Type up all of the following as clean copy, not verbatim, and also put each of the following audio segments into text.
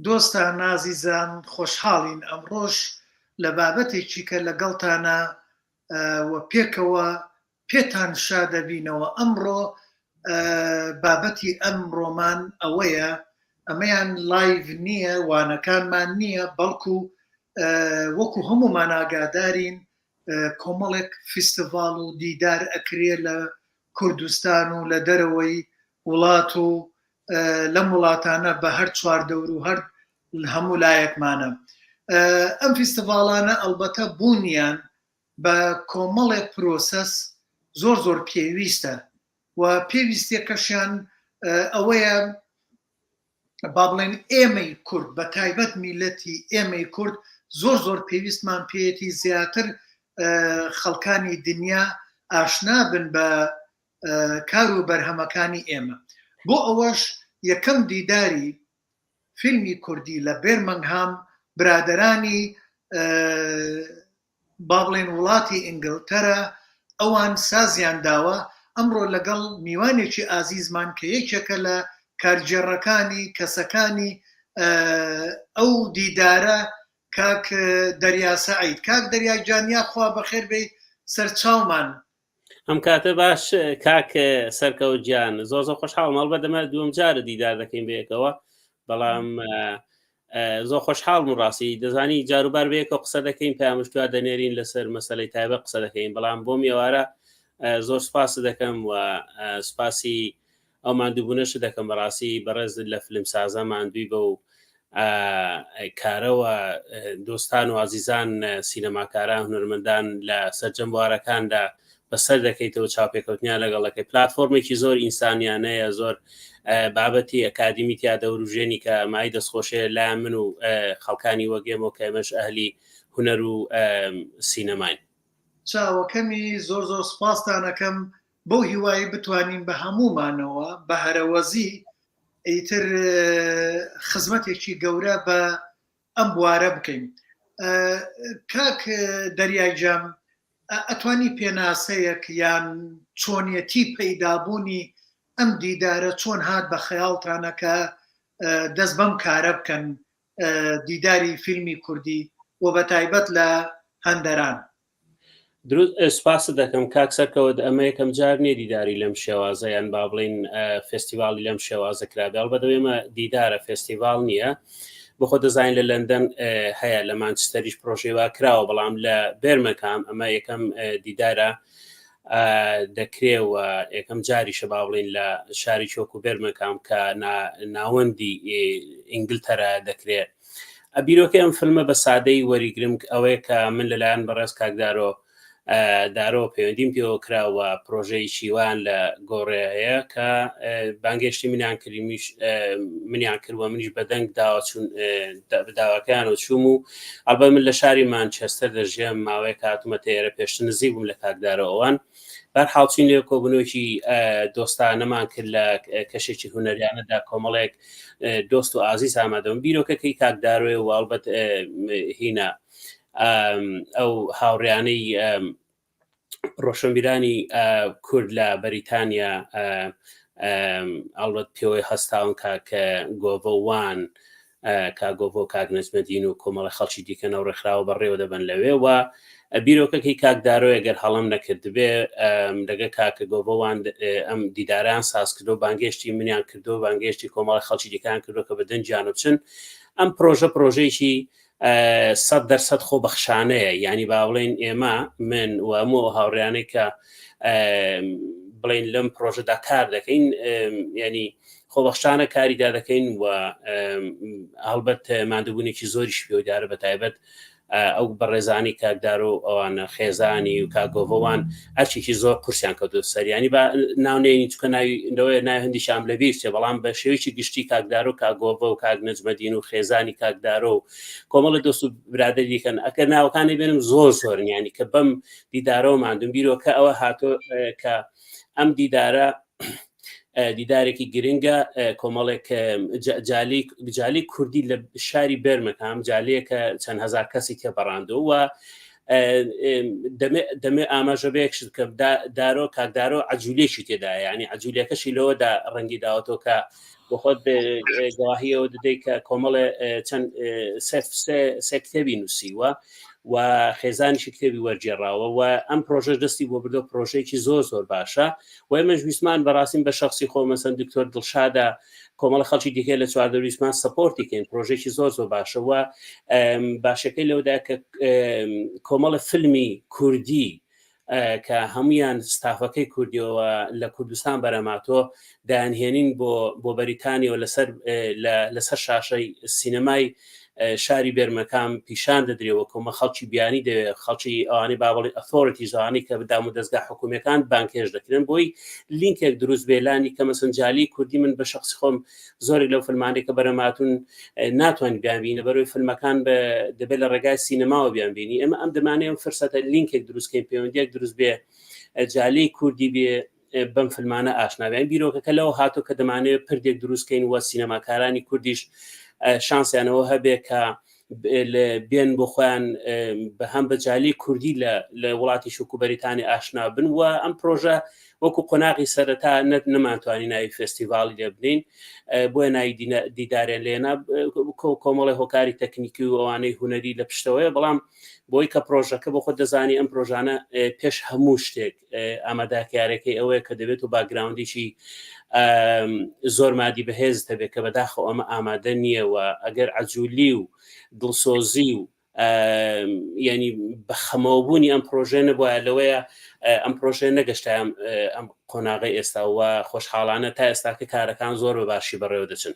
دۆستان ئازیزان خۆشحاڵین ئەمڕۆش لە بابەتێکی کە لەگەڵتانە و پێکەوە پێتان شا دەبینەوە ئەمڕۆ بابەتی ئەمڕۆمان ئەوەیە ئەمەیان live نییە وانەکانمان نییە بەڵکو وەکو هەمومان ئاگادارین کۆمەڵێک فیستیڤاڵ و دیدار ئەکرێ لە کوردستان و لە دەرەوەی وڵات و لەم وڵاتانە بە هەر چواردەور و هەر هەموو لایەکمانە ئەم فیستیڤاڵانە ئەڵبەتە بوونیان بە کۆمەڵێک پرۆسەس زۆر زۆر پێویستە و پێویستیەکەشیان ئەوەیە با بڵێن ئێمەی کورد بە تایبەت میلەتی ئێمەی کورد زۆر زۆر پێویستمان پێیەتی زیاتر خەڵکانی دنیا ئاشنا بن بە کار و بەرهەمەکانی ئێمە بۆ ئەوەش یەکەم دیداری فیلمی کوردی لە بێرمنگهام برادەرانی با بڵێن وڵاتی ئینگلتەرا ئەوان سازیان داوە، ئەمڕۆ لەگەڵ میوانێکی ئازیزمان کە یەکێکە لە کارگێڕەکانی کەسەکانی ئەو دیدارە کاک دەریا سەعید. کاک دەریا گیان یاخوا بەخێر بێی سەرچاومان. ئەم کاتە باش کاک سەرکەوت گیان زۆر زۆر خۆشحاڵم هەڵبەت ئەمە دووەم جارە دیدار دەکەین بەیەکەوە بەڵام زۆر خۆشحاڵم و ڕاستی دەزانی جاروبار بەیەکەوە قسە دەکەین پامشتوا دەنێرین لەسەر مەسلەی تایبەت قسە دەکەین بەڵام بۆم ئێوارە زۆر سپاس دەکەم و سپاسی ئەو ماندووبوونەشت دەکەم بەڕاستی بەڕێزت لە فلم سازە ماندووی بە و کارەوە دۆستان و ئازیزان سینەماکاران هونەرمەندان لە سەرجەم بوارەکاندا بەسەر دەکەیتەوە چاوپێکەوتنیان لەگەڵەکەی پلتفۆرمێکی زۆر ئینسانیانەیە زۆر بابەتی ئەکادیمی تیا دەوروژێنی کە مای دەستخۆشێ لا من و خەڵکانی وەگێمەوە کە ئێمەش ئەهلی هونەر و سینەماین. چاوەکەمی زۆر زۆر سوپاستان ئەکەم بەو هیوایەی بتوانین بە هەموومانەوە بە هەرەوەزی ئیتر خزمەتێکی گەورە بە ئەم بوارە بکەین. کاک دەریا گیان ئەتوانی پێناسەیەک یان چۆنیەتی پەیدابوونی ئەم دیدارە چۆن هات بە خەیاڵتانە کە دەست بەم کارە بکەن دیداری فیلمی کوردی و بە تایبەت لە هەندەران؟ دروست سپاست دەکەم کاک سەرکەوت ئەمە یەکەم جار نییە دیداری لەم شێوازە یان با بڵین فێستیڤاڵی لەم شێوازە کرابێ ئەڵبەت ئێمە دیدارە فێستیڤاڵ نییە بەخۆ دەزانین لە لەندەن هەیە لە مانچستەریش پرۆژەی وا کراوە بەڵام لە بێرمەکام ئەمە یەکەم دیدارە دەکرێ و یەکەم جاریشە با بڵین لە شاری چۆک و بێرمەکام کە ناوەندی ئینگلتەرا دەکرێت بیرۆکەی ئەم فیلمە بە سادەی وەریگرم ئەوەیە کە من لەلایەن بەڕێز کاک دارۆ دارۆ پەیوەندیم پێوە کرا و پرۆژەی شیوان لە گۆڕێ هەیە کە بانگێشتی منیان کردیمیش منیان کردوە منیش بەدەنگ داوە چون داواکەیان و چوم و ئەڵبەت من لە شاری مانچستەر دەژێم ماوەیەک هاتوومەتە ئێرە پێشتر نزیک بووم لە کاک دارۆ ئەوان بەرحاڵ چین لێ کۆبوونەوەکی دۆستانەمان کرد لە کەشێکی هونەریانەدا کۆمەڵێک دۆست و ئازیز ئامادەم بیرۆکەکەی کاک دارۆێ و ئەڵبەت هینا ئەو هاوڕیانەی ڕۆشنبیرانی کورد لە بەریتانیا ئەڵبەت پێوەی هەستاون کاک گۆڤەوان کاک گۆڤۆ کاک نەجمەدین و کۆمەڵە خەڵکی دیکە نەو ڕێکخراوە بەڕێوە دەبەن لەوێ و بیرۆکەکەی کاک دارۆیە گەر هەڵەم نەکردبێ لەگە کاکە گۆڤۆوان ئەم دیداران ساز کردو بانگێشتی منیان کردو بانگێشتی کۆمەڵە خەڵکی دیکان کردو کە بە دەنگیان بچن ئەم پرۆژە پرۆژەیەکی 100% خۆ بەخشانەیە ینی با بڵێن ئێمە من و هەموو ئەو هاوڕیانەی کە بڵین لەم پرۆژەدا کار دەکەین ینی خۆبەخشانە کاریدا دەکەین و هەڵبەت ماندووبوونێکی زۆریش پێودارە بە تایبەت ئەو بەڕێزانی کاکدار و ئەوانە خێزانی و کاگۆڤەوان ئەرچێکی زۆر قورسیان کەوتو سەریانی بە ناونێنی چکە ناوی لەوەیە ناوی هەندیشام لە بیر چێ بەڵام بە شێوەیەکی گشتی کاکدار و کاگۆڤە و کاک نەجمەدین و خێزانی کاکدارۆ و کۆمەڵی دۆست و برادەری دیکەن ئەگەر ناوەکانی بێنم زۆر زۆرن ینی کە بەم دیدارەوە ماندوم بیرۆکە ئەوە هاتۆ کە ئەم دیدارە دیدارێکی گرنگە کۆمەڵێک جالی جالی کوردی لە شاری بێرمەکام جالیەکە چەند هزار کەسی تێپەڕاندووە و. دەمێ ئاماژە بە یەک شت کە دارۆ کاکدارۆ عجولێکی تێدا ینی عجولەکەشی لەوەدا ڕەنگی داوەتەوە کە بۆ خۆت گەواهیەوە دەدەیت کە کۆمەڵێ چەند سێ کتێبی نووسیوە و خێزانیشی کتێبی وەرگێڕاوە و ئەم پرۆژەش دەستی بۆ بردو پرۆژێکی زۆر زۆر باشە و ئێمەش ویستمان بەڕاستیم بە شخصی خۆ مەسەن دکتۆر دڵشادە کۆمەڵە خەڵکی دیکە لە چواردەوریسمان سەپۆرتی کەین پرۆژێکی زۆر زۆر باشە و باشەکەی لەودا کە کۆمەڵە فیلمی کوردی کە هەمویان ستافەکەی کوردیەوە لە کوردستان بەرەماتۆ دایانهێنین بۆ بۆ بەریتانیەوە لەسەر لەسەر شاشەی سینەمای شاری بێرمەکان پیشان دەدرێەوە کۆمە خەڵکی بیانی دەوێت خەڵکی ئەوانەی بابڵی authority زانانی کە بدام و دەستگا حکومیەکان بانکێش دەکرێن بۆی لینکێک دروست بێلانی کە مەسنجالی کوردی من بە شخصی خۆم زۆرێک لەو فیلمانەی کە بەرەماتون ناتوانانی بیانبینە بەرەوەی فیلمەکان بە دەبێت لە ڕێگای سینەماوە بیانبینی ئێمە ئەم دەمانەیە ئەم فرسەتە لینکێک دروستکەین پەیوەندیەک دروست بێ جالی کوردی بێ بەم فیلمانە ئاشنابیان بیرۆکەکە لەوە هاتۆ کە دەمانەوێت پردێک دروستکەین وە سینەماکارانی کوردیش شانسیانەوە هەبێ کە بێن بۆ خۆیان بە هەم بە جالی کوردی لە وڵاتی شوک و بەریتانی ئاشنا بن و ئەم پرۆژە وەکو قۆناغی سەرەتا نەت نەمانتوانی ناوی فێستیڤاڵی لێ بنین بۆیە ناوی دیدارێن لێنا کۆمەڵی هۆکاری تەکنیکی و ئەوانەی هونەری لە پشتەوەیە بەڵام بۆی کە پرۆژەکە بۆ خۆت دەزانی ئەم پرۆژانە پێش هەموو شتێک ئاماداکارەکەی ئەوەیە کە دەبێت و background ێکی زۆر مادی بەهێز دەبێت کە بەداخەوە ئەمە ئامادە نییە و ئەگەر عجولی و دڵسۆزی و ینی بەخەمەوەبوونی ئەم پرۆژێ نەبووە لەوەیە ئەم پرۆژێ نەگەشتا ئەم قۆناغی ئێستا و خۆشحاڵانە تا ئێستاکە کارەکان زۆر بە باشی بەڕێوە دەچن.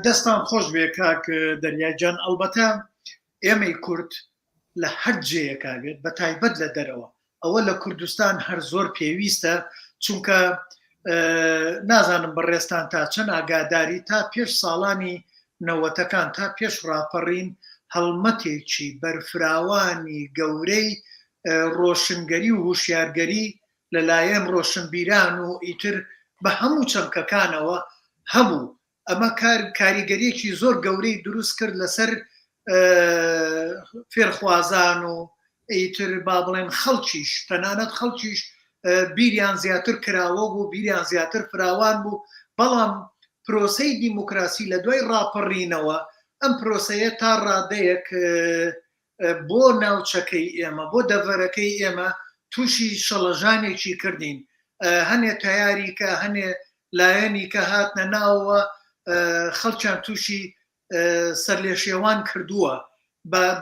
دەستان خۆش بێ کاک دەریا گیان ئەڵبەتە ئێمەی کورد لە هەر جێیەکا بێت بە تایبەت لە دەرەوە ئەوە لە کوردستان هەر زۆر پێویستە چونکە نازانم بەڕێزتان تا چەند ئاگاداری تا پێش ساڵانی نەوەتەکان تا پێش ڕاپەڕین هەڵمەتێکی بەرفراوانی گەورەی ڕۆشنگەری و هوشیارگەری لەلایەن ڕۆشنبیران و ئیتر بە هەموو چەمکەکانەوە هەبوو ئەمە کار کاریگەریەکی زۆر گەورەی دروست کرد لەسەر فێرخوازان و ئیتر با بڵێن خەڵکیش تەنانەت خەڵکیش بیریان زیاتر کراوە بوو بیریان زیاتر فراوان بوو بەڵام پرۆسەی دیموکراسی لە دوای ڕاپەڕینەوە ئەم پرۆسەیە تا ڕادەیەک بۆ ناوچەکەی ئێمە بۆ دەڤەرەکەی ئێمە تووشی شەڵەژانێکی کردین هەنێ تەیاری کە هەنێ لایەنی کە هاتنە ناوەوە خەڵکیان تووشی سەرلێشێوان کردووە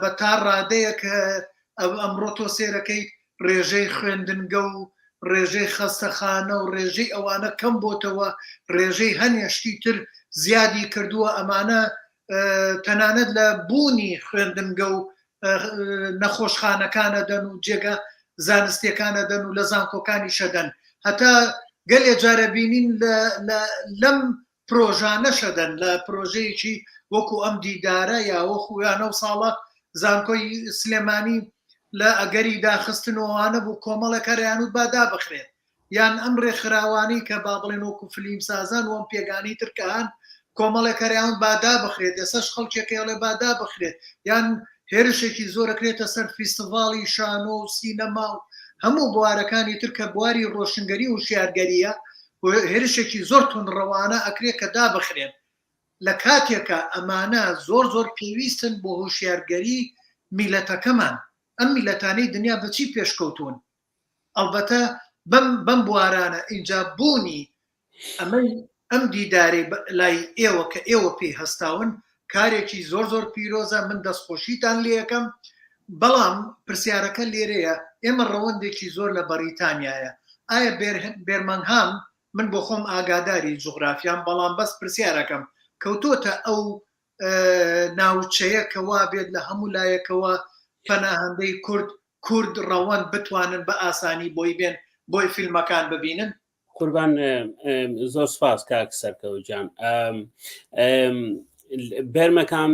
بە تا ڕادەیەک ئەمڕۆ تۆ سێرەکەیت ڕێژەی خوێندنگە و ڕێژەی خەستەخانە و ڕێژەی ئەوانە کەم بۆتەوە ڕێژەی هەنێ شتی تر زیادی کردووە ئەمانە تەنانەت لە بوونی خوێندنگە و نەخۆشخانەکانە دەن و جێگە زانستیەکانە دەن و لە زانکۆکانی شەدەن هەتا گەلێ جارە بینین لەم پرۆژانە شەدەن لە پرۆژەیەکی وەکو ئەم دیدارە یا وەخویانە و ساڵە زانکۆی سلێمانی لە ئەگەری داخستن و ئەوانە بوو کۆمەڵێک هەریان و با دابخرێت یان ئەم ڕێکخراوانەی کە با بڵێن وەکو فلیم سازان و ئەم پێگانەی تر کە هەن کۆمەڵێک هەریان با دابخرێت ئێسەش خەڵکێک هەیە ئەڵێ با دابخرێت یان هێرشێکی زۆر ئەکرێتە سەر فیستیڤاڵی شانۆ و سینەما و هەموو بوارەکانی تر کە بواری ڕۆشنگەری و هوشیارگەریە هێرشێکی زۆر توندڕەوانە ئەکرێت کە دابخرێن لە کاتێکا ئەمانە زۆر زۆر پێویستن بۆ هۆشیارگەری میلەتەکەمان ئەم میلەتانەی دنیا بەچی پێشکەوتوون ئەڵبەتە بەم بەم بوارانە ئینجا بوونی ئەمەی ئەم دیدارەی لای ئێوە کە ئێوە پێی هەستاون کارێکی زۆر زۆر پیرۆزە من دەستخۆشیتان لێ ئەکەم بەڵام پرسیارەکە لێرەیە ئێمە ڕەوەندێکی زۆر لە بەڕیتانیایە ئایا بێرمەنگهام من بۆ خۆم ئاگاداری جوغرافیام بەڵام بەس پرسیارەکەم کەوتۆتە ئەو ناوچەیە کە وابێت لە هەموو لایەکەوە پەناهەندەی کورد کورد ڕەوەند بتوانن بە ئاسانی بۆی بێن بۆی فیلمەکان ببینن؟ قوربان زۆر سپاس کاک سەرکەوت جان بەرمەکام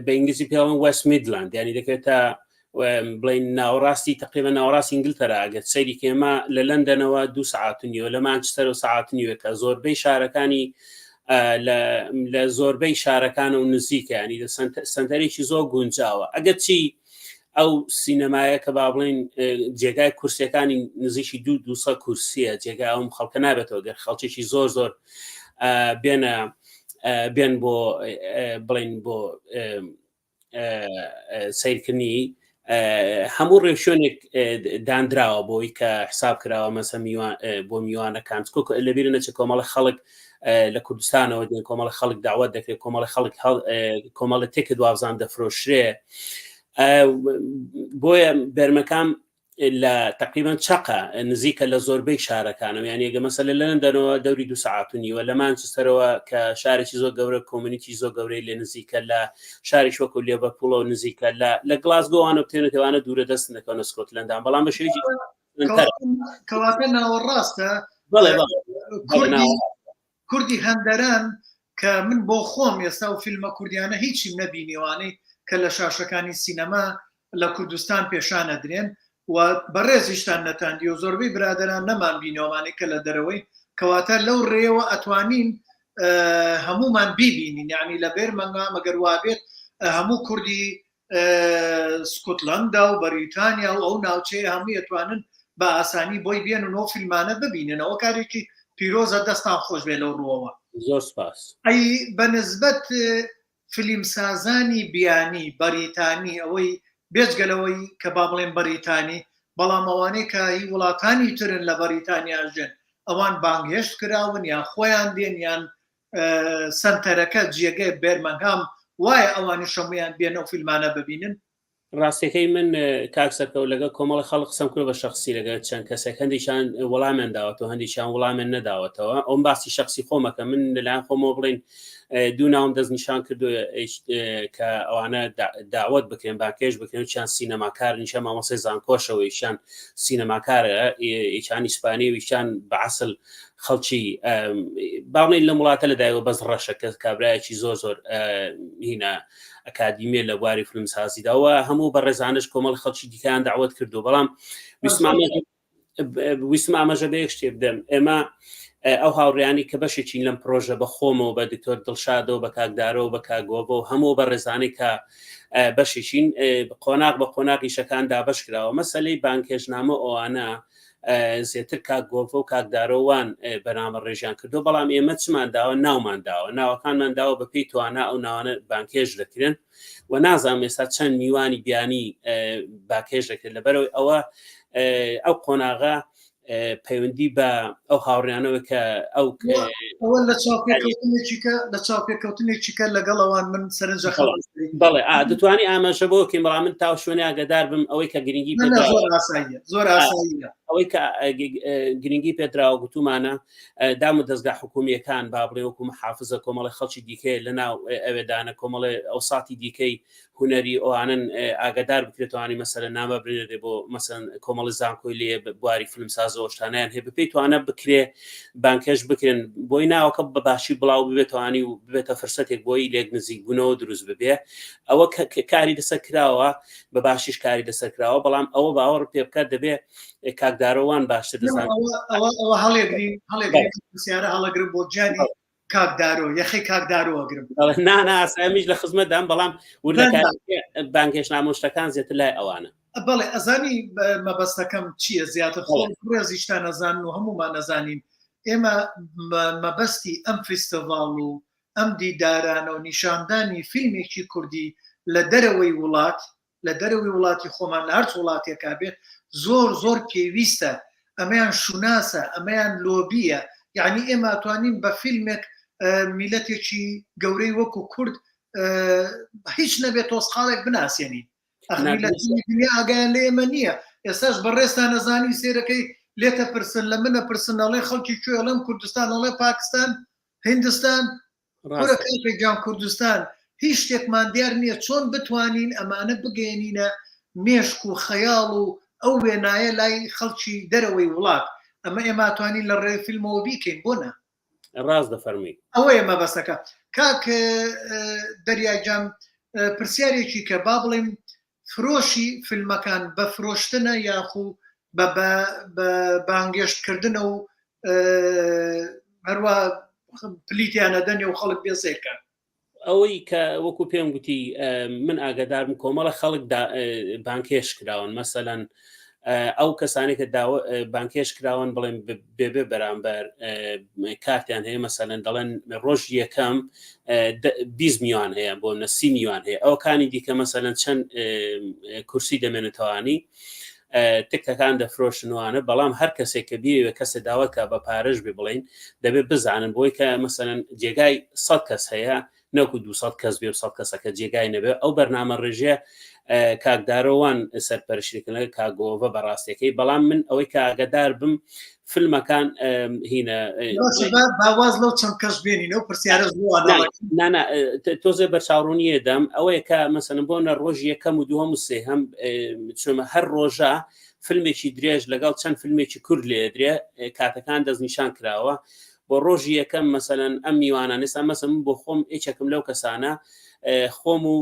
بە ئینگلیزی پێڵن وەست میدلاند ینی دەکەوێتە بڵین ناوەڕاستی تقریبا ناوەڕاستی ئینگلتەرا ئەگەر سەیری کێمە لە لەندەنەوە دو سعات نیوە لە مانچستەر و سعات نیوەکە زۆربەی شارەکانی لە زۆربەی شارەکان و نزیکە ینی لە سنتەرێکی زۆر گونجاوە ئەگەر چی ئەو سینەمایە کە با بڵین جێگای کورسەکانی نزیکی دو 200 کورسیە جێگای ئەوم خەڵکە نابێتەوە گەر خەڵکێکی زۆر زۆر بێنە بێن بۆ بڵین بۆ سیرکردنی هەموو ڕێوشوێنێک دانراوە بۆی کە حساب کراوە مەسە میوان بۆ میوانەکان لەبیرە نەچێت کۆمەڵە خەڵک لە کوردستانەوە دێن کۆمەڵە خەڵک داوات دەکرێت کۆمەڵە خەڵک کۆمەڵە تێکت وابزان دەفرۆشرێ بۆیە بەرمەکان لە تقریبان چەقە نزیکە لە زۆربەی شارەکانەوە یان یەگە مەسەلە لە لەندەنەوە دەوری دو سعات و نیوە لە مانچستەرەوە کە شارێکی زۆر گەورە community زۆر گەورەی لێ نزیکە لە شاریش وەکو لێڤەرپوڵەوە نزیکە لە لە گلاسگۆوانە بتێنێتەوانە دوورە دەست دەکەونە سکۆتلەندان بەڵام بە شێوەیەکی کەواتە ناوەڕاستە بەڵێ کوردی هەندەران کە من بۆ خۆم ئێستا و فیلمە کوردیانە هیچیم نەبینیوانەی کە لە شاشەکانی سینەما لە کوردستان پێشانەدرێن و بەڕێزیشتان نەتاندی و زۆربەی برادران نەمان بینەوەمانەی کە لە دەرەوەی کەواتە لەو ڕێوە ئەتوانین هەمومان بیبینین یعنی لە بێرمەنگا مەگەر وابێت هەموو کوردی سکوتلەندا و بەریتانیا و ئەو ناوچەیە هەمووی ئەتوانن بە ئاسانی بۆی بێن و نۆ فیلمانە ببیننەوە کارێکی پیرۆزە دەستان خۆش بێ لەو ڕووەوە. زۆر سپاس. ئەی بە نسبەت فلیمسازانی بیانی بەریتانی ئەوەی بێجگە لەوەی کە با بڵێن بەریتانی بەڵام ئەوانەی کە هی وڵاتانی ترن لە بەریتانیا ژێن ئەوان بانگهێشت کراون یان خۆیان دێن یان سەنتەرەکە جێگەی بێرمەنگهام وایە ئەوانیش هەموویان بێن ئەو فیلمانە ببینن؟ ڕاستەکەی من کاک سەرکەوت لەگەڵ کۆمەڵی خەڵک قسەم کرد بە شخصی لەگەڵ چەند کەسێک هەندێکیان وەڵامیان داوەتەوە هەندێکیان وەڵامیان نەداوەتەوە ئەوم باسی شخصی خۆمەکە من لەلایەن خۆمەوە بڵین دوو ناوم دەستنیشان کردو کە ئەوانە داوت بکرێن باکێش بکرێن چیان سینەماکار نیشە مامۆسای زانکۆشەوە یشان سینەماکارە یچان ئیسپانی و یچان بەعسل خەڵکی باڵین لەم وڵاتە لە دایەوە بەس ڕەشە کە کابراایەکی زۆر زۆر هینا ئەکادیمیە لە بواری فیلمسازیداوە هەموو بە ڕێزانش کۆمەڵ خەڵکی دیکەیان داوت کردو بەڵام ویستم ئاماژە بە یەک شتێ بدەم ئێمە ئەو هاوڕیانی کە بەشێکین لەم پرۆژە بە خۆمەوە بە دکتۆر دڵشادەوە بە کاکدارەوە بە کاگۆبەوە هەموو بە ڕێزانەی کە بەشێکین قۆناغ بە قۆناغیشەکان دابش کراوە مەسلەی بانکێشنامە ئەوانە زیاتر کاک گۆڤە و کاک دارۆوان بەنامە ڕێژیان کردو بەڵام ئێمە چمان داوە ناومان داوە ناوەکانمان داوە بە پێی توانا ئەو ناوانە بانکێش دەکرێن و نازانم ئێستا چەند میوانی بیانی باکێش دەکرێت لەبەرەوەی ئەوە ئەو قۆناغە پەیوەندی بە ئەو هاوڕیانەوە کە ئەو ئەوە لە چاوپێکەوتنێکیکە لە چاوپێکەوتنێکیکە لەگەڵ ئەوان من سەرنجە بەڵێ دەتوانی ئاماژە بۆ کەین بەڵام من تا شوێنی ئاگادار بم ئەوەی کە گرنگی زۆر ئاساییە زۆر ئاساییە ئەوەی کە گرنگی پێدراوە گوتومانە دام و دەستگا حکومیەکان با بڵێ وەکو محافزە کۆمەڵی خەڵکی دیکەیە لە ناو ئەوێدانە کۆمەڵی ئەوساتی دیکەی هونەری ئەوانن ئاگادار بکرێتوانی مەسەلە نامە بنێرێ بۆ مەسەن کۆمەڵی زانکۆی لێ بواری فیلم سازەوە شتانیان هەیە بەپێی توانە بکرێ بانکێش بکرێن بۆی ناوەکە بە باشی بڵاو ببێتوانی و ببێتە فرسەتێک بۆی لێک نزیک بوونەوە دروست ببێ ئەوە کاری لەسەر کراوە بە باشیش کاری لەسەر کراوە بەڵام ئەوە باوەڕ پێ بکات دەبێ کاکدارەوان باشتر دەزانێت ئەوە هەڵێگرین هەڵێگرین پرسیارە هەڵەگرم بۆ گیانی کاک دارۆ یەخەی کاک دارۆ ئەگرم نا نا ئاسایمیش لە خزمەتدام بەڵام وردەکاری بانگهێشتنامە و شتەکان زیاتر لای ئەوانە. بەڵێ ئەزانی مەبەستەکەم چییە زیاتر خۆم ڕێزیشتان ئەزانن و هەموومان ئەزانین ئێمە مەبەستی ئەم فیستیڤاڵ و ئەم دیدارانە و نیشاندانی فیلمێکی کوردی لە دەرەوەی وڵات لە دەرەوەی وڵاتی خۆمان لە هەرچ وڵاتێکا بێت زۆر زۆر پێویستە ئەمەیان شوناسە ئەمەیان لۆبیە یعنی ئێمە ئەتوانین بە فیلمێک میلەتێکی گەورەی وەکو کورد هیچ نەبێت تۆزقاڵێک بناسیێنین دنیا ئاگایان لە ئێمە نییە ئێستاش بەڕێزتان نەزانی سێرەکەی لێتە پرسن لە منە پرسن ئەڵێ خەڵکی کوێ ئەڵێم کوردستان ئەڵێ پاکستان هندستان کورە کاکە گیان کوردستان هیچ شتێکمان دیار نییە چۆن بتوانین ئەمانە بگەێنینە مێشک و خەیاڵ و ئەو وێنایە لای خەڵکی دەرەوەی وڵات ئەمە ئێمە توانین لە ڕێ فیلمەوە بیکەین بۆ نا ڕاست دەفەرمووی ئەوەیە مەبەستەکە کاک دەریا گیان پرسیارێکی کە با بڵێم فرۆشی فیلمەکان بە فرۆشتنە یاخو بە بە بانگێشتکردنە و هەروە پلیتیانە دەنێ و خەڵک بێ سیرکە. ئەوەی کە وەکو پێم گوتی من ئاگادارم کۆمەڵە خەڵک بانکێش کراون مەسەەن ئەو کەسانی کە بانکێش کراون بڵێن بێبێ بەرامبەر کارتیان هەیە مەسەلەن دەڵێن ڕۆژ یەکەم 20 میوان هەیە بۆ نەسی میوان هەیە ئەوکانی دیکە مەسەلەن چەند کورسی دەمێنێتەوانی تکتەکان دەفرۆشنوانە بەڵام هەر کەسێک کە بیەوێ کەسە داوت کە بە پارەش بێ بڵین دەبێت بزانن بۆی کە مەسەلەن جێگای 100 کەس هەیە نەوەکو 200 کەس بێ و 100 کەسەکە جێگای نەبێ ئەو بەرنامە ڕێژەیە کاک دارۆوان سەرپەرشتی دەکەن لەگەڵ کاک گۆڤە بە ڕاستیەکەی بەڵام من ئەوەی کە ئاگادار بم فیلمەکان هینە باشە با با واز لەو چەند کەس بێنین ئەو پرسیارە زۆر نانا تۆزێ بەرچاوڕوونیە دەم ئەوەیە کە مەسەلەن بۆ نە ڕۆژ یەکەم و دووەم و سێهەم چۆمە هەر ڕۆژە فیلمێکی درێژ لەگەڵ چەند فیلمێکی کورد لێدرێ کاتەکان دەستنیشان کراوە بۆ ڕۆژی یەکەم مەسەلەن ئەم میوانانە ئێستا مەسەلەن من بۆ خۆم یەکێکم لەو کەسانە خۆم و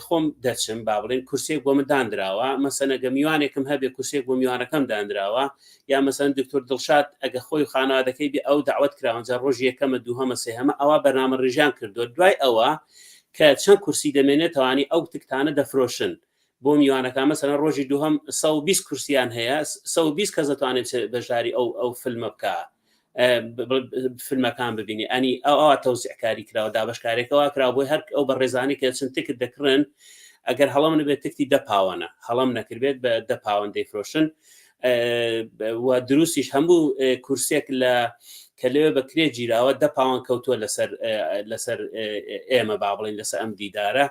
خۆم دەچم با بڵێن کورسێک بۆ من دانراوە مەسەنە گە میوانێکم هەبێ کورسێک بۆ میوانەکەم دانراوە یا مەسەن دکتۆر دڵشاد ئەگە خۆی و خانەوادەکەی بێ ئەو داوت کراوە جا ڕۆژی یەکەمە دووهەمە سێهەمە ئەوە بەرنامە ڕژیان کردووە دوای ئەوە کە چەند کورسی دەمێنێتەوانی ئەو تکتانە دەفرۆشن بۆ میوانەکان مەسەلەن ڕۆژی دووهەم 120 کورسیان هەیە 120 کەس دەتوانێت بەشداری ئەو ئەو فیلمە بکە فیلمەکان ببینی ئەنی ئەو ئەوە تەوزیعکاری کراوە دابشکارێکەوە کرا بۆی هەر ئەو بە ڕێزانی کە چەند تکت دەکڕن ئەگەر هەڵم نەبێت تکتی دە پاوەنە هەڵم نەکردبێت بە دە پاوەن دەیفرۆشن و دروستیش هەموو کورسێک لە کە لەوێ بە کرێ گیراوە دە پاوان کەوتووە لەسەر لەسەر ئێمە با بڵین لەسەر ئەم دیدارە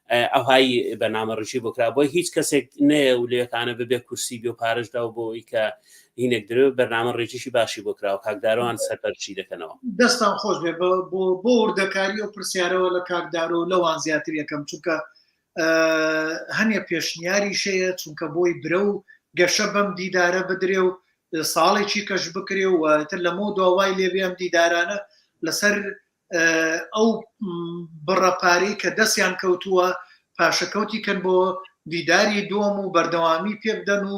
ئەوهای بەرنامە ڕژی بۆ کرا بۆی هیچ کەسێک نەیە و لەکانە ببێ کورسی بێ و پارەشدا و بۆ ئەوی کە هینێک درێ بەرنامە ڕێژیشی باشی بۆ کراوە کاکدارەوان سەرپەرشی دەکەنەوە. دەستان خۆش بێ بۆ بۆ وردەکاری و پرسیارەوە لە کاک دارۆ لەوان زیاتر یەکەم چونکە هەنێ پێشنیاریش هەیە چونکە بۆی برە و گەشە بەم دیدارە بدرێ و ساڵێکی کەش بکرێ و تر لەمە داوای لێبێ ئەم دیدارانە لەسەر ئەو بڕە پارەی کە دەستیان کەوتووە پاشەکەوتی کەن بۆ دیداری دووەم و بەردەوامی پێ بدەن و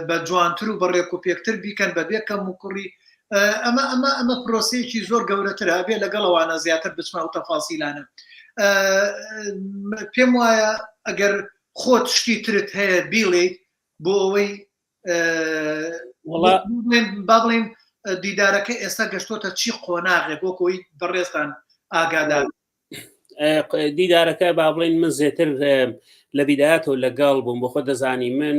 بە جوانتر و بە ڕێک و پێکتر بیکەن بە بێ کەم و کوڕی ئەمە ئەمە ئەمە پرۆسەیەکی زۆر گەورەترە ئەبێ لەگەڵ ئەوانە زیاتر بچمە ئەو تەفاسیلانە پێم وایە ئەگەر خۆت شتی ترت هەیە بیڵێیت بۆ ئەوەی با بڵێن دیدارەکە ئێستا گەشتۆتە چی قۆناغێک وەک ئەوی بەڕێزتان ئاگادار دیدارەکە با بڵێن من زێتر لە بیدایەتەوە لەگەڵ بووم بۆ خۆ دەزانی من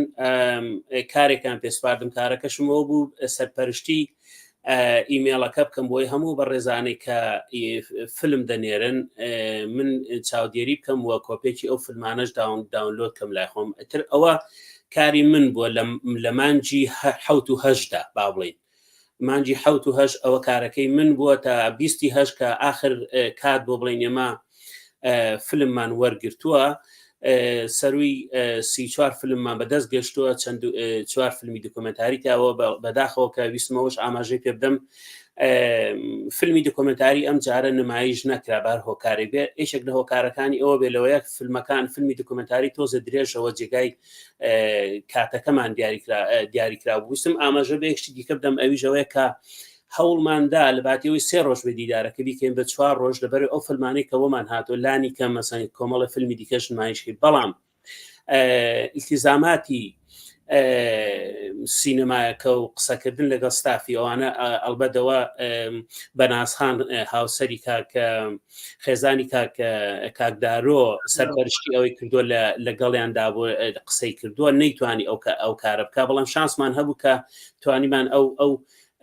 کارێکان پێسپاردم کارەکەشمەوە بوو سەرپەرشتی ئیمێڵەکە بکەم بۆی هەموو بەڕێزانەی کە فیلم دەنێرن من چاودێری بکەم و کۆپێکی ئەو فیلمانەش داون داونلۆد کەم لای خۆم ئەتر ئەوە کاری من بووە لە مانجی حوت و هەشدا با بڵین مانجی حوت و هەش ئەوە کارەکەی من بووە تا بیستی هەش کە ئاخر کات بۆ بڵین ئێمە فیلممان وەرگرتووە سەروی 34 فیلممان بەدەست گەشتووە چەند چوار فیلمی دۆکۆمنتاری تاوە بەداخەوە کە ویستمەوەش ئاماژەی پێ بدەم فیلمی دۆکۆمنتاری ئەم جارە نمایش نەکرا بار هۆکاری بێ یەکێک لە هۆکارەکانی ئەوە بێ لەوەیە فیلمەکان فیلمی دۆکۆمنتاری تۆزە درێژەوە جێگای کاتەکەمان دیاریکرا دیاریکرا ویستم ئاماژە بە یەکشتی دیکە بدەم ئەویشەوەیە کە هەوڵمان دا لە باتی ئەوەی سێ ڕۆژ بێ دیدارەکە بیکەین بە چوار ڕۆژ لەبەر ئەو فیلمانەی کە بۆمان هاتۆ لانی کەم مەسەن کۆمەڵە فیلمی دیکەش نمایش کەین بەڵام ئیلتیزاماتی سینەمایەکە و قسەکردن لەگەڵ ستافی ئەوانە ئەلبەدەوە بەنازخان هاوسەری کاک خێزانی کاک کاکدارۆ سەرپەرشتی ئەوەی کردووە لە لەگەڵیاندا بۆ قسەی کردووە نەیتوانی ئەو ئەو کارە بکە بەڵام شانسمان هەبوو کە توانیمان ئەو ئەو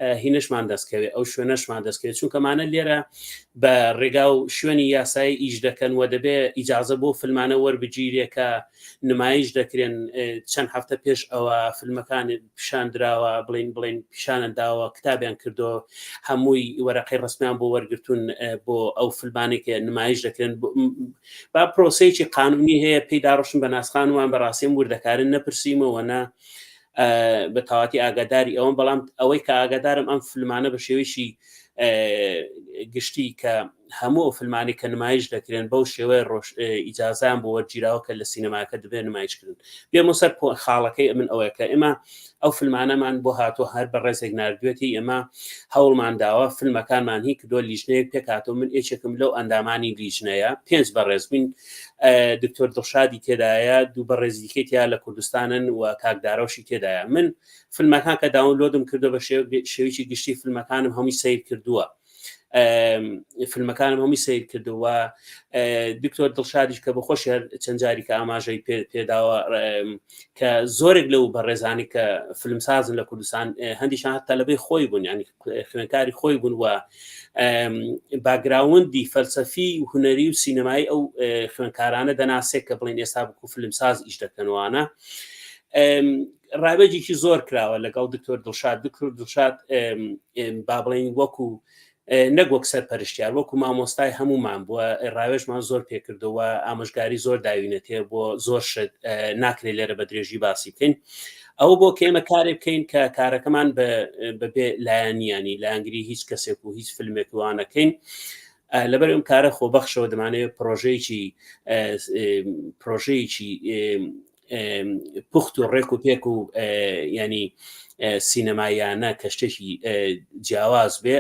هینەشمان دەستکەوێت ئەو شوێنەشمان دەستکەوێت چونکەمانە لێرە بە ڕێگا و شوێنی یاسایی ئیش دەکەن و دەبێ ئیجازە بۆ فیلمانە وەربگیرێ کە نمایش دەکرێن چەند هەفتە پێش ئەوە فیلمەکان پیشان دراوە بڵین بڵین پیشانە داوە کتابیان کردو هەمووی وەرەقەی ڕسمیان بۆ وەرگتون بۆ ئەو فیلمانێک کە نمایش دەکرێن با پرۆسەیەکی قانونی هەیە پێی داڕشن بە ناسخانوان بەڕاستیم وردەکارن نەپرسیمەوە نە بە تەواتی ئاگاداری ئەوم بەڵام ئەوەی کە ئاگادارم ئەم فلمانە بە شێوەیەکی گشتی کە هەموو ئەو فیلمانی کە نمایش دەکرێن بەو شێوەیە ڕۆژ ئیجازیان بۆ وەرگیراوە کە لە سینەماکە دەبێت نمایشکردن. بێمە سەر خاڵەکەی من ئەوەیە کە ئێمە ئەو فیلمانەمان بۆ هاتووە هەر بە ڕێزێک ناردوێتی، ئێمە هەوڵمان داوە فیلمەکانمان هی کردووە، لیژنەیەک پێکهاتوو، من یەکێکم لەو ئەندامانی لیژنەیە، پێنج بەڕێز بووین، دکتۆر دڵشادی تێدایە، دوو بەڕێزی دیکەی تیا لە کوردستانن و کاک دارەوشی تێدایە. من فیلمەکان کە download م کردو بە شێوەیەکی گشتی فیلمەکانم هەمووی سەیر کردووە، فیلمەکانم هەمووی سەیر کردووە. دکتۆر دڵشادیش کە بەخۆش هەر چەند جاری کە ئاماژەی پێداوە کە زۆرێک لەو بەڕێزانی کە فیلمسازن لە کوردستان هەندیشان هەتا لەبەی خۆی بوون، ینی خوێنکاری خۆی بوون و background ی فەلسەفی و هونەری و سینەمایی ئەو خوێنکارانە دەناسێت کە بڵین ئێستا بکو فیلمساز ئیش دەکەنوانە. ڕاوێژێکی زۆر کراوە لەگەڵ دکتۆر دڵشاد. دکتۆر دڵشاد با بڵێین وەکو نەک وەک سەرپەرشتیار، وەکو مامۆستای هەمومان بووە، ڕاوێژمان زۆر پێکردەوە، ئامۆژگاری زۆر داوینەتێ بۆ زۆر شت، ناکرێت لێرە بە درێژی باسی بکەین. ئەوە بۆ کە ئێمە کارێک بکەین کە کارەکەمان بەبێ لایەنیانی لایەنگری هیچ کەسێک و هیچ فیلمێک وانەکەین. لەبەر ئەم کارە خۆبەخشەوە دەمانەوێت پرۆژەیەکی پرۆژەیەکی پوخت و ڕێک و پێک و ینی سینەماییانە کە شتێکی جیاواز بێ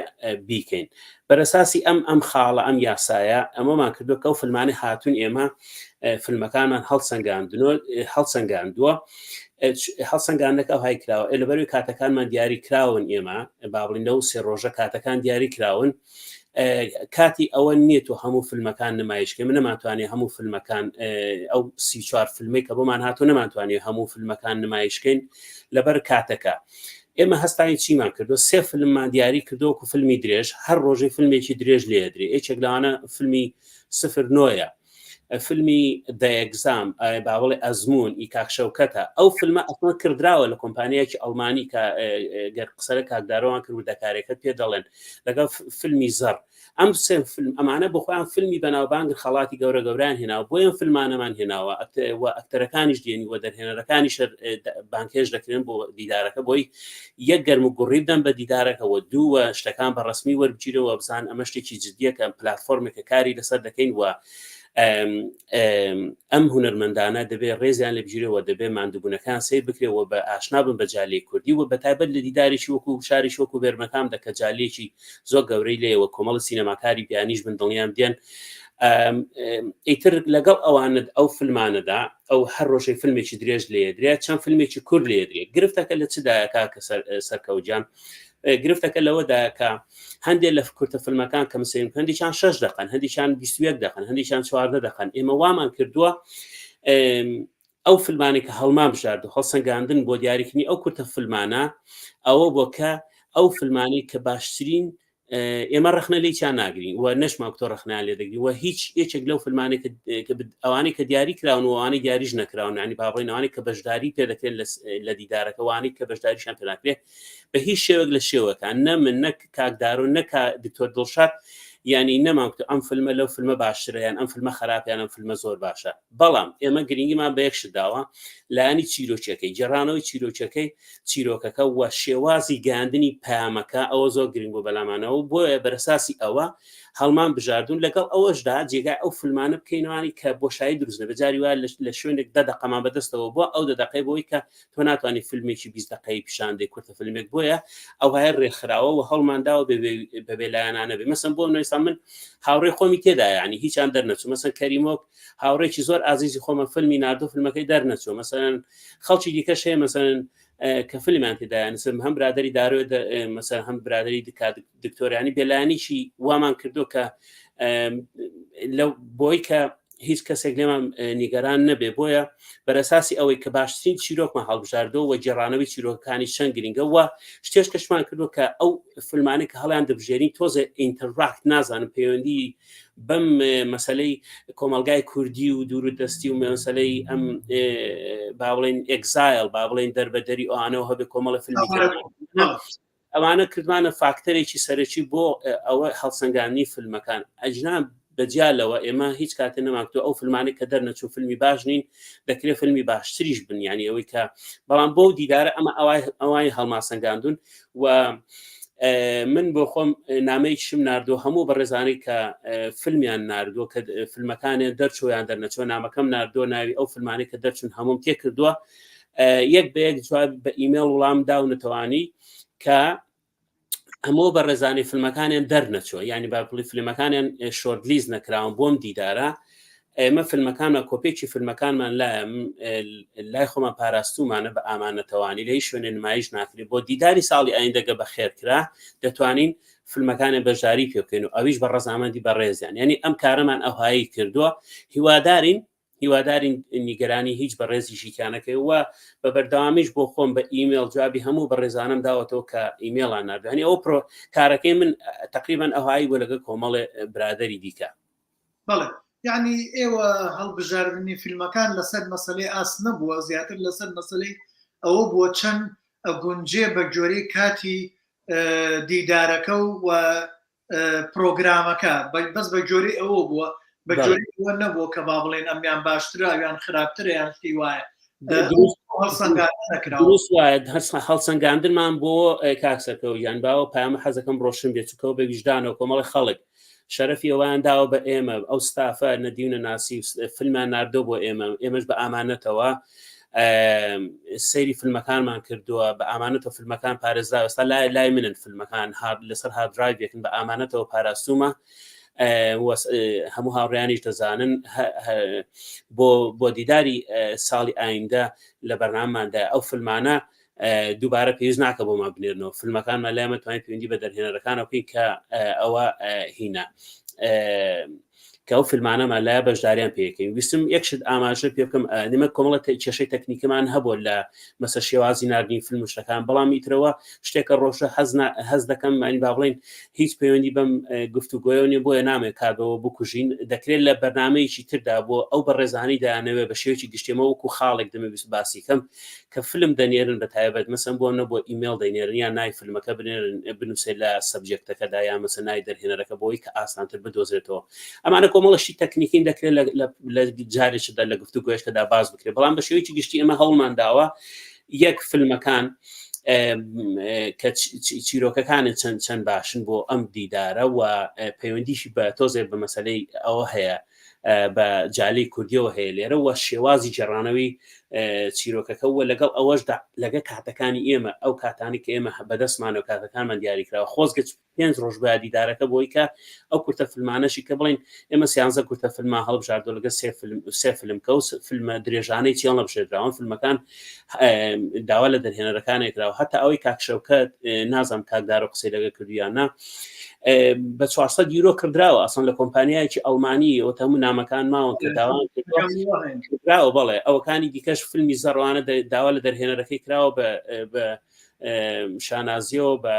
بیکەین. بەرەساسی ئەم ئەم خاڵە، ئەم یاسایە، ئەمەمان کردو کە ئەو فیلمانەی هاتوون ئێمە فیلمەکانمان هەڵسەنگاندنەوە هەڵسەنگاندووە. هەڵسەنگاندنەکە ئەو های کراوە لەبەروی کاتەکانمان دیاری کراون. ئێمە با بڵین لەو سێ ڕۆژە کاتەکان دیاری کراون، کاتی ئەوە نییە تۆ هەموو فیلمەکان نمایشکەی. من نەمانتوانێت هەموو فیلمەکان، ئەو 34 فیلمەی کە بۆمان هاتوو، نەمانتوانێت هەموو فیلمەکان نمایشکەین لەبەر کاتەکە. ئێمە هەستانی چیمان کردو؟ سێ فیلممان دیاری کردو وەکو فیلمی درێژ، هەر ڕۆژەی فیلمێکی درێژ لێدرێ. یەکێک لەوانە فیلمی سفر نۆیە، فیلمی The Exam، با بڵێ ئەزموون ئی کاک شەوکەتە. ئەو فیلمە ئەسڵەن کردراوە لە کۆمپانیایەکی ئەڵمانی کە گەر قسەرە کاکدارەوان کرد وردەکارێکە پێ دەڵێن، لەگەڵ فیلمی زەڕ. ئەم سێ فیلم ئەمانە بۆ خۆیان فیلمی بەناوبانگ، خەڵاتی گەورە گەورەیان هێناوە، بۆیە فیلمانەمان هێناوە و ئەکتەرەکانیش دێنی و دەرهێنەرەکانیش بانگهێشت دەکرێن بۆ دیدارەکە، بۆی یەک گەرم و گوڕی بدەن بە دیدارەکەوە، دوو شتەکان بە ڕسمی وەربگیرەوە بزان ئەمە شتێکی جدیە کە پلتفۆرمێکە کاری لەسەر دەکەین و ئەم هونەرمەندانە دەبێ ڕێزیان لێ بگیرێ و دەبێ ماندووبوونەکان سەیر بکرێ و بە ئاشنا بن بە جالیەی کوردی و بەتایبەت لە دیدارێکی وەکو شاریش وەکو بێرمەکام دە کە جالیەکی زۆر گەورەی لێیە و کۆمەڵی سینەماکاری بیانیش بن دڵنیام دێن. ئیتر لەگەڵ ئەوانە ئەو فیلمانەدا ئەو هەر ڕۆژەی فیلمێکی درێژ لێدرێ، چەند فیلمێکی کورت لێدرێ. گرفتەکە لە چدایە کاکە سەرکەوجان؟ گرفتەکە لەوەدا کە هەندێک لە کورتە فیلمەکان کە مسەین هەندێکیان 6 دقن، هەندێکیان 21 دقن، هەندێکیان 14 دقن. ئێمە وامان کردووە ئەو فیلمانی کە هەڵمان بژارد و هەڵسەنگاندن بۆ دیاریکردنی ئەو کورتە فیلمانە ئەوە بۆ کە ئەو فیلمانی کە باشترین، ئێمە ڕەخنە لێکیان ناگرین و نەشمان تۆ ڕەخنیان لێ دەگرین و هیچ یەکێک لەو فیلمانێک کە ئەوانەی کە دیاری کراون و ئەوانەی دیاریش نەکراون، ینی با بڵێین ئەوانەی کە بەشداری پێ دەکرێن لە دیدارەکە، وانەی کە بەشداریشان پێ ناکرێت بە هیچ شێوەک لە شێوەکان، نە من، نە کاک دارۆ، نە دکتۆر دڵشاد، ینی نەمان کوت ئەم فیلمە لەو فیلمە باشترە یان ئەم فیلمە خراپ یان ئەم فیلمە زۆر باشە. بەڵام ئێمە گرنگیمان بە یەک شت داوە، لایەنی چیرۆکیەکەی، گێڕانەوەی چیرۆکەکەی، چیرۆکەکە و شێوازی گەیاندنی پەیامەکە، ئەوە زۆر گرنگ بوو بەلامانەوە، بۆیە بەرەساسی ئەوە هەڵمان بژاردون. لەگەڵ ئەوەشدا جێگای ئەو فیلمانە بکەینەوانی کە بۆشایی دروست نەبێت. جاری وایە لە شوێنێک دە دەقەمان بەدەستەوە بووە، ئەو دە دەقەی بۆی کە تۆ ناتوانانی فیلمێکی 20 دقەی پیشان دەی، کورتە فیلمێک، بۆیە ئەوهای ڕێکخراوە و هەڵمان داوە بە بێلایەنانە بێ. مەسەن بۆ نوێسا من هاوڕێ خۆمی تێدا، ینی هیچیان دەرنەچوو. مەسەن کەریمۆک هاوڕێکی زۆر ئازیزی خۆمە، فیلمی ناردو، فیلمەکەی دەرنەچوو. مەسەن خەڵکی دیکەش هەیە مەسەن کە فیلمیان تێدایە، نسم هەم برادری دارۆ مەسەن هەم برادری دکات دکتۆریانی بێلایەنیی وامان کردو کە لەو بۆی کە هیچ کەسێک لێمان نیگەران نەبێ. بۆیە بەرەساسی ئەوەی کە باشترین چیرۆکمان هەڵبژاردەوە و گێڕانەوەی چیرۆکەکانی چەند گرنگە و شتێش کەشمان کردو کە ئەو فیلمانەی کە هەڵیان دەبژێرین تۆزێ interact، نازانم، پەیوەندی بەم مەسلەی کۆمەلگای کوردی و دوور و دەستی و مەسلەی ئەم با بڵێن exile، با بڵێن دەربەدەری ئەوانەوە هەبێ. کۆمەڵە فیلمی ئەوانە کردمانە فاکتەرێکی سەرەکی بۆ ئەوە هەڵسەنگاندنی فیلمەکان. ئەجنا بەجیا لەوە ئێمە هیچ کاتێ نەماکتۆ ئەو فیلمانەی کە دەرنەچوو فیلمی باش نین، دەکرێت فیلمی باشتریش بن، ینی ئەوەی کە بەڵام بۆ دیدارە ئەمە ئەوای ئەوای هەڵماسەنگاندون و من بۆ خۆم نامەیەکیشم ناردووە هەموو بەڕێزانەی کە فیلمیان ناردووە کە فیلمەکانیان دەرچوو یان دەرنەچوە نامەکەم ناردووە ناوی ئەو فیلمانەی کە دەرچون هەموم تێ کردووە یەک بە یەک جواب بە ئیمێڵ وڵام داونەتەوانی کە هەموو بەڕێزانی فیلمەکانیان دەرنەچوە یعنی باپڵی فیلمەکانیان shortlist نەکراون بۆم دیدارە ئێمە فیلمەکانمان کۆپێکی فیلمەکانمان لای خۆمان پاراستومانە بە ئامانەتەوانی لە هیچ شوێنێ نمایش ناکرێت بۆ دیداری ساڵی ئایندەگە بەخێر کرا دەتوانین فیلمەکانە بەشداری پێ بکەین و ئەویش بە ڕەزامەندی بەڕێزیان یعنی ئەم کارەمان ئەوهایی کردووە هیوادارین هیوادارین نیگەرانی هیچ بەڕێزیشی تیانەکەی و بە بەردەوامیش بۆ خۆم بە ئیمێڵ جوابی هەموو بەڕێزانم داوەتەوە کە ئیمێڵان ناردانی ئەو پرۆ کارەکەی من تقریبان ئەوهایی بۆ لەگە کۆمەڵێ برادری دیکە. بەڵێ یعنی ئێوە هەڵبژاردنی فیلمەکان لەسەر مەسلەی ئاست نەبووە زیاتر لەسەر مەسلەی ئەوە بووە چەند ئەگونجێ بە گوێرەی کاتی دیدارەکە و پرۆگرامەکە بەس بە گوێرەی ئەوە بووە بە گوێرەی ئەوە نەبووە کە با بڵێن ئەمیان باشترە ئەویان خراپترە یان شتی وایە هەڵسەنگاندنمان بۆ کاک سەرکەوت یان باوە پامە حەزەکەم ڕۆشن بێت چکەوە بە ویژدانەوە کۆمەڵی خەڵک شەرەفی ئەوان داوە بە ئێمە ئەو ستافە نەدیونە ناسی فیلمان ناردۆ بۆ ئێمە ئێمەش بە ئامانەتەوە سەیری فیلمەکانمان کردووە بە ئامانەتەوە فیلمەکان پارێزرا ئێستا لای لای منن فیلمەکان هارد لەسەر hard drive ێکن بە ئامانەتەوە پاراستومە هەموو هاوڕیانیش دەزانن بۆ بۆ دیداری ساڵی ئایندە لە بەرناماندا ئەو فیلمانە دووبارە پێویست ناکە بۆمان بنێرنەوە فیلمەکانمان لایمە توانین پەیوەندی بە دەرهێنەرەکانەوە بکەین کە ئەوە هینە کە ئەو فیلمانەمان لایە بەشداریان پێکەین ویستم یەک شت ئاماژە پێ بکەم نیمە کۆمەڵە کێشەی تەکنیکەمان هەبوو لە مەسە شێوازی ناردنی فیلم و شتەکان بەڵام ئیترەوە شتێکە ڕۆژە حەز دەکەم مانی با بڵین هیچ پەیوەندی بەم گفتوگۆیەوە نیە بۆیە نامێ کات بەوە بکوژین دەکرێت لە بەرنمەیەکی تردا بۆ ئەو بەڕێزانی دایانەوێ بە شێوەیەکی گشتێمە وەکو خاڵێک دەمەویست باسی کەم کە فلم دەنێرن بە تایبەت مەسەن بۆ نە بۆ ئیمێڵ دەینێرن یان ناوی فلمەکە بنێرن بنووسێت لە subject ەکەدا یان مەسە ناوی دەرهێنەرەکە بۆی کە ئاسانتر بدۆزرێتەوە ئەمانە کۆمەڵە شتی تەکنیکین دەکرێت لە جارێکدا لە گفتوگۆیشکەدا باس بکرێت بەڵام بە شێوەیەکی گشتی ئێمە هەوڵمان داوە یەک فیلمەکان کە چیرۆکەکانە چەند چەند باشن بۆ ئەم دیدارە و پەیوەندیشی بە تۆزێک بە مەسلەی ئەوە هەیە بە جالی کوردیەوە هەیە لێرە وە شێوازی جێڕانەوەی چیرۆکەکە وە لەگەڵ ئەوەشدا لەگە کاتەکانی ئێمە ئەو کاتانی کە ئێمە بەدەستمانەوە کاتەکانمان دیاریکراوە خۆزگە پێنج ڕۆژ بە دیدارەکە بۆی کە ئەو کورتە فیلمانەشی کە بڵین ئێمە سیانزە کورتە فیلما هەڵبژاردۆ لەگە سێ فیلم سێ فیلم کە فیلمە درێژانەی چیان هەڵبژێردراون فیلمەکان داوا لە دەرهێنەرەکانێک کراوە هەتا ئەوەی کاک شەوکەت نازم کاکدارۆ قسەی لەگە کردویانە بە 400 یورۆ کردراوە ئەسڵ لە کۆمپانیایەکی ئەڵمانی ئەوە هەموو نامەکان ماوە کە داوان کردراوە بەڵێ ئەوەکانی دیکەش فیلمی زەڕوانە داوا لە دەرهێنەرەکەی کراوە بە شانازیەوە بە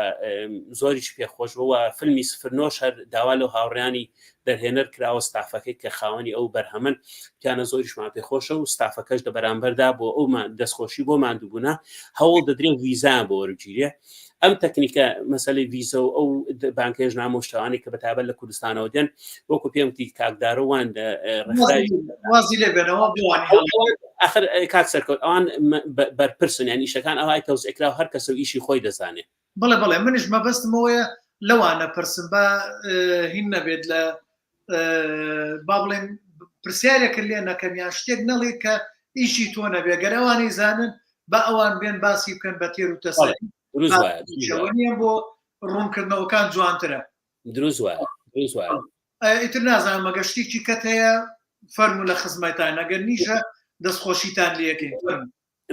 زۆریش پێخۆش بووە فیلمی سفرنۆش هەر داوا لەو هاوڕیانی دەرهێنەر کراوە ستافەکەی کە خاوەنی ئەو بەرهەمن پیانە زۆریشمان پێخۆشە و ستافەکەش لە بەرامبەردا بۆ ئەو دەستخۆشی بۆ ماندووبوونە هەوڵ دەدرێت ویزان بۆ وەرگیرێ ئەم تەکنیکە مەسەلەی ڤیزە و ئەو بانکێش نامە و شتەوانەی کە بەتابەت لە کوردستانەوە دێن وەکو پێم وتی کاکدارۆوان وازی لێ بێنەوە ئەخر کاک سەرکەوت ئەوان بەرپرسن یان ئیشەکان ئەوای تەوزیع کراوە هەر کەسە و ئیشی خۆی دەزانێ. بەڵێ بەڵێ منیش مەبەستمەوەیە لەوانە پرسم با هین نەبێت لە با بڵێن پرسیارێکت لێ نەکەم یان شتێک نەڵێ کە ئیشی تۆ نەبێ گەر ئەوانی زانن با ئەوان بێن باسی بکەن بە تێر و تەسەلی نییە بۆ ڕوونکردنەوەکان جوانترە دروست وایە دروست وایە ئیتر نازانم مەگە شتێکی کەت هەیە فەرموو لە خزمەتان ئەگەر نیشە دەستخۆشیتان لەکەین فەرموو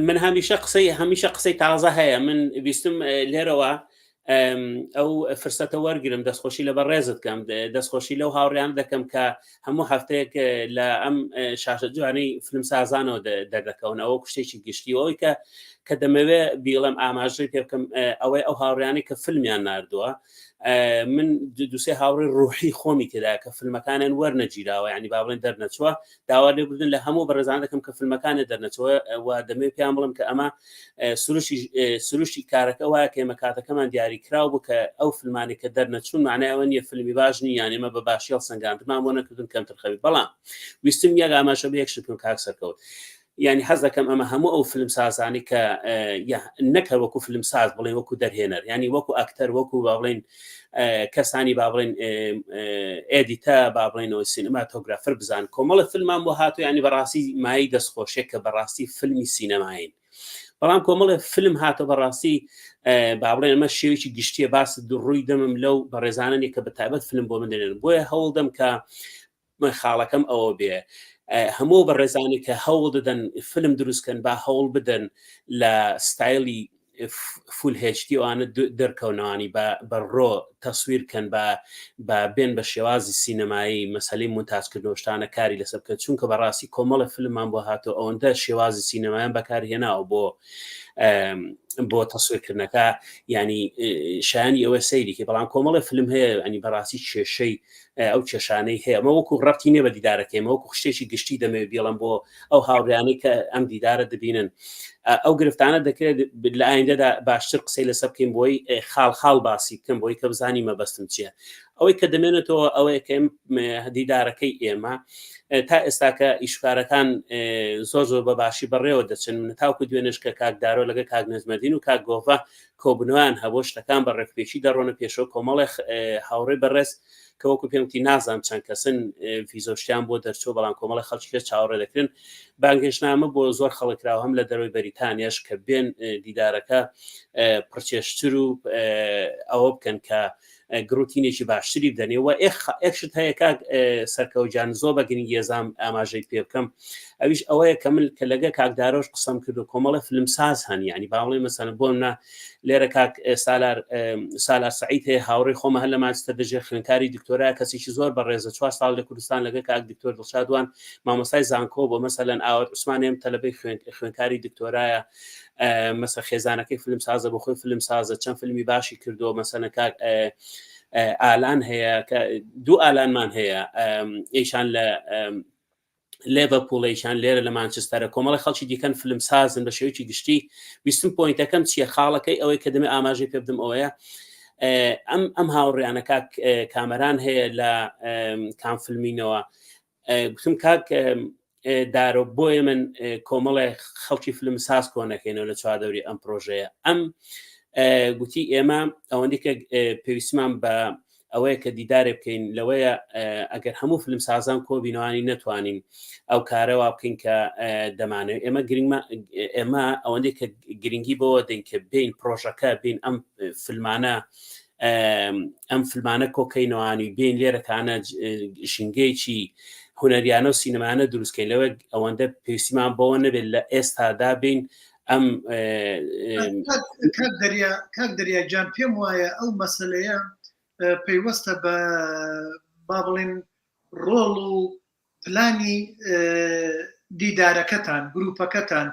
من هەمیشە قسەی هەمیشە قسەی تازە هەیە من ویستم لێرەوە ئەو فرسەتە وەرگرم دەستخۆشی لە بەڕێزت کەم دەستخۆشی لەو هاوڕیان دەکەم کە هەموو هەفتەیەک لە ئەم شاشە جوانەی فیلمسازانەوە دەردەکەونەوە کوشتێکی گشتی ئەوەی کە کە دەمەوێ بیڵم ئاماژەی پێ بکەم ئەوەی ئەو هاوڕیانی کە فیلمیان ناردووە من دوسێ هاوڕێ ڕوحی خۆمی تێدا کە فیلمەکانیان وەرنەگیراوە ینی با بڵێن دەرنەچووە داوا لێبوردن لە هەموو بەڕێزان دەکەم کە فیلمەکانە دەرنەچەوە و دەمەوێت پێیان بڵێم کە ئەمە سروشی سروشتی کارەکە وایە کە ئێمە کاتەکەمان دیاری کراو بوو کە ئەو فیلمانی کە دەرنەچوون معنای ئەوە نییە فیلمی باش نییە یان ئێمە بە باشی هەڵسەنگاندمان بۆ نەکردن کەمتر خەوی بەڵام ویستم یەک ئاماژە بە یەک شت بکەم کاک سەرکەوت. یعنی حەز دەکەم ئەمە هەموو ئەو فیلم سازانی کە نەکە وەکو فیلم ساز بڵێن وەکو دەرهێنەر ینی وەکو ئەکتەر وەکو با بڵێن کەسانی با بڵێن editor ە با بڵێنەوە cinematographer بزان کۆمەڵە فیلمان بۆ هاتو ینی بەڕاستی مای دەستخۆشێک کە بەڕاستی فیلمی سینەماین بەڵام کۆمەڵێ فیلم هاتە بەڕاستی با بڵێن ئەمە شێوێکی گشتیە باس ڕووی دەمم لەو بەڕێزانانی کە بە تایبەت فیلم بۆ من دەنێن بۆیە هەوڵدەم کە من خاڵەکەم ئەوە بێ هەموو بەڕێزانی کە هەوڵ دەدەن فیلم دروستکەن با هەوڵ بدەن لە ستایلی full HD ئەوانە دەرکەونەوانی بە ڕۆ تەسویر کەن بە بە بێن بە شێوازی سینەمایی مەسەلەی مونتاجکردنەوە شتانە کاری لەسەر بکەن چونکە بەڕاستی کۆمەڵە فیلممان بۆ هاتۆ ئەوەندە شێوازی سینەمایان بەکارهێناوە بۆ بۆ تەسویرکردنەکە ینی شایانی ئەوە سەیریکە بەڵام کۆمەڵە فیلم هەیە ئەنی بەڕاستی کێشەی ئەو کێشانەی هەیە ئەمە وەکو ڕەتی نیە بە دیدارەکەی ئەمە وەکو شتێکی گشتی دەمەوێت بیڵم بۆ ئەو هاوڕیانەی کە ئەم دیدارە دەبینن ئەو گرفتانە دەکرێت لە ئایندەدا باشتر قسەی لەسەر بکەین بۆی خاڵ خاڵ باسی بکەم بۆی کە بزانی مەبەستم چییە ئەوەی کە دەمێنێتەوە ئەوەیە کە دیدارەکەی ئێمە تا ئێستاکە ئیشکارەکان زۆر زۆر بە باشی بەڕێوە دەچن من تاوکو دوێنێش کە کاک دارۆ لەگە کاک نەجمەدین و کاک گۆڤە کۆبوونەوەیان هەبوو شتەکان بە ڕێکوپێکی دەڕۆنە پێشەوە کۆمەڵێ هاوڕێی بەڕێز کە وەکو پێم وتی نازانم چەند کەسن ڤیزۆشتیان بۆ دەرچوو بەڵام کۆمەڵی خەڵکی کە چاوەڕێ دەکرن بانگهێشتنامە بۆ زۆر خەڵک کراوە هەم لە دەرەوەی بەریتانیاش کە بێن دیدارەکە پڕچێشتر و ئەوە بکەن کە گڕوتینێکی باشتری بدەنێ و ئێک شت هەیە کاک سەرکەوجان زۆر بە گرنگی ئەزام ئاماژەی پێ بکەم ئەویش ئەوەیە کە من کە لەگە کاک دارۆش قسەم کرد و کۆمەڵە فیلمساز هەن یعنی باڵێ مەسەن بۆ منە لێرە کاک سالار سالار سعید هەیە هاوڕێی خۆمە هەر لە مانچستەر دەژێ خوێنکاری دکتۆرا کەسێکی زۆر بەڕێزە چوار ساڵ لە کوردستان لەگە کاک دکتۆر دڵشادوان مامۆستای زانکۆ بۆ مەسەلەن ئاوات عوسمانێم تەلەبەی خوێنکاری دکتۆرایە مەسە خێزانەکەی فیلم سازە بۆ خۆی فیلم سازە چەند فیلمی باشی کردووە مەسەنە کاک ئالان هەیە کە دوو ئالانمان هەیە ئیشان لە لێڤەرپوڵیشان لێرە لە مانچستەرە کۆمەڵی خەڵکی دیکەن فیلم سازن بە شێوەیەکی گشتی ویستم point ەکەم چییە خاڵەکەی ئەوەی کە دەمێ ئاماژەی پێ بدەم ئەوەیە ئەم ئەم هاوڕیانە کاک کامەران هەیە لە کام فیلمینەوە گوتم کاک دارۆ بۆیە من کۆمەڵێ خەڵکی فیلم ساز کۆنەکەینەوە لە چواردەوری ئەم پرۆژەیە ئەم گوتی ئێمە ئەوەندی کە پێویستمان بە ئەوەیە کە دیدارێ بکەین لەوەیە ئەگەر هەموو فیلم سازان کۆبینەوانی نەتوانین ئەو کارەوە بکەین کە دەمانەوێت ئێمە گرنگمە ئێمە ئەوەندەی کە گرنگی بەوە دەین کە بین پرۆژەکە بین ئەم فیلمانە ئەم فیلمانە کۆکەینەوانی بین لێرەکانە ژینگەیەکی هونەریانە و سینەمانە دروستکەین لەوە ئەوەندە پێویستیمان بەوە نەبێت لە ئێستادا بین ئەم کاک دەریا گیان پێم وایە ئەو مەسلەیە پەیوەستە بە با بڵێن ڕۆڵ و پلانی دیدارەکەتان گروپەکەتان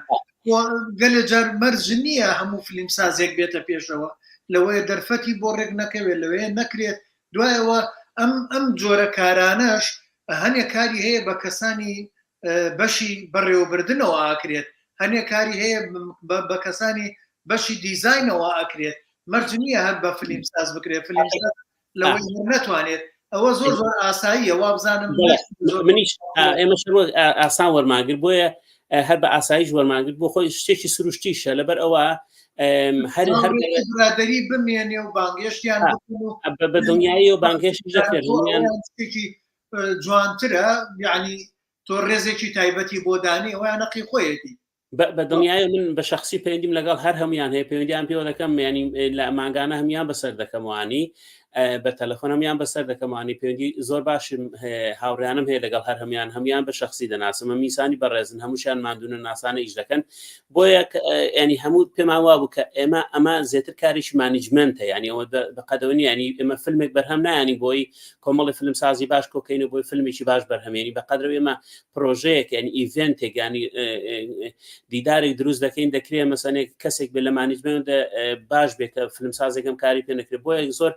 گەلێ جار مەرج نییە هەموو فلیمسازێک بێتە پێشەوە لەوەیە دەرفەتی بۆ ڕێک نەکەوێت لەوەیە نەکرێت دوایەوە ئەم ئەم جۆرە کارانەش هەنێ کاری هەیە بە کەسانی بەشی بەڕێوەبردنەوە ئاکرێت هەنێ کاری هەیە بە کەسانی بەشی دیزاینەوە ئاکرێت مەرج نییە هەر بە فلیم ساز بکرێت فلیم لەوەی نەتوانێت ئەوە زۆر زۆر ئاساییە وابزانم منیش ئێمە ئاسان وەرماگر بۆیە هەر بە ئاسایش وەرماگر بۆ خۆی شتێکی سروشتیشە لەبەر ئەوە هەر هەر برادری بمێنێ و بانگێشتیان بە دڵنیایی و بانگێشتی دەکرێت جوانترە یعنی تۆ ڕێزێکی تایبەتی بۆ دانی ئەویان نەقی خۆیەتی بە دڵنیایی من بە شخصی پەیوەندیم لەگەڵ هەر هەمویان هەیە پەیوەندیان پێوە دەکەم ینی لە مانگانە هەمیان بەسەر دەکەموانی بە تەلەفۆن هەمیان بەسەر دەکەموانی پەیوەندی زۆر باشم هاوڕیانم هەیە لەگەڵ هەر هەمیان هەمیان بە شخصی دەناسم میسانی بەڕێزن هەمووشیان مادونە ناسانە ئیش دەکەن بۆیە ینی هەموو پێمان وابوو کە ئێمە ئەمە زیاتر کارێکی management ە ینی ئەوە بەقەدەوە نیە ینی ئێمە فیلمێک بەرهەم نایانی بۆی کۆمەڵی فیلم سازی باش کۆکەین و بۆی فیلمێکی باش بەرهەمێنی بە قەدرەوە ئێمە پرۆژەیەک ینی event ێک ینی دیدارێک دروست دەکەین دەکرێت مەسەنێک کەسێک بێ لە management باش بێت کە فیلم سازێکم کاری پێ نەکرێت بۆیە زۆر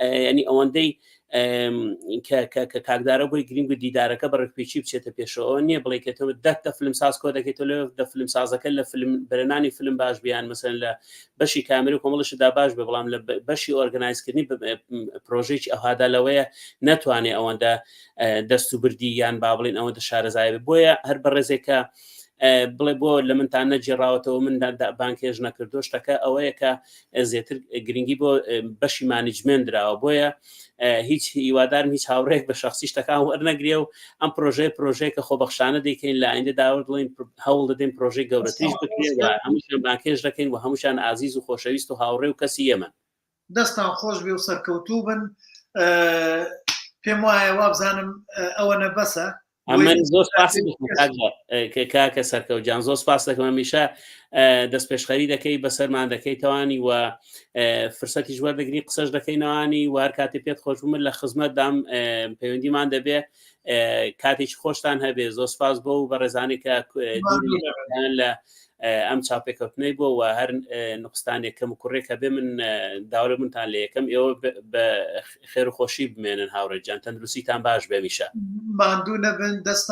ینی ئەوەندەی کە کاکدارە بۆی گرنگ و دیدارەکە بە ڕێکپێکی بچێتە پێشەوە نییە بڵێ کە تۆ دەکتە فیلم ساز کۆ دەکەیت لە دە فیلم سازەکە لە فیلم بەرەنانی فیلم باش بیان مەسەن لە بەشی کامێرا و کۆمەڵشدا باش بێ بەڵام لە بەشی organize کردنی پرۆژێکی ئەوهادا لەوەیە نەتوانێ ئەوەندە دەست و بردی یان با بڵین ئەوەندە شارەزای بێ بۆیە هەر بەڕێزێکە بڵێ بۆ لە منتان نەگێڕاوەتەوە من بانکێش نەکردو شتەکە ئەوەیە کە زیاتر گرنگی بۆ بەشی management دراوە بۆیە هیچ هیوادارم هیچ هاوڕێک بە شخصی شتەکان وەرنەگرێ و ئەم پرۆژەیە پرۆژەیە کە خۆبەخشانە دەیکەین لە ئایندە داوە دڵین هەوڵ دەدەین پرۆژەی گەورەتریش بکرێت و هەمووشیان بانکێش دەکەین و هەمووشان ئازیز و خۆشەویست و هاوڕێ و کەسی ئێمەن. دەستان خۆش بێ و سەرکەوتوو بن پێم وایە وابزانم ئەوە نەبەسە من زۆر سپاسی کاکە سەرکەوت جان زۆر سپاس دەکەم هەمیشە دەست پێشخەری دەکەی بەسەرمان دەکەی توانی و فرسەتیش وەردەگری قسەش دەکەینەوانی و هەر کاتێ پێت خۆش بوو من لە خزمەتدام پەیوەندیمان دەبێ کاتێکی خۆشتان هەبێ زۆر سپاس بۆ و بەڕێزانی کە لە ئەم چاپێکەوتنەی بۆ و هەر نقستانێک کەم و کوڕێک هەبێ من داوا لە منتان لێ یەکەم ئێوە بە خێر و خۆشی بمێنن هاوڕێ جان تەندروستیتان باش بێمیشە ماندوو نەبن دەستان.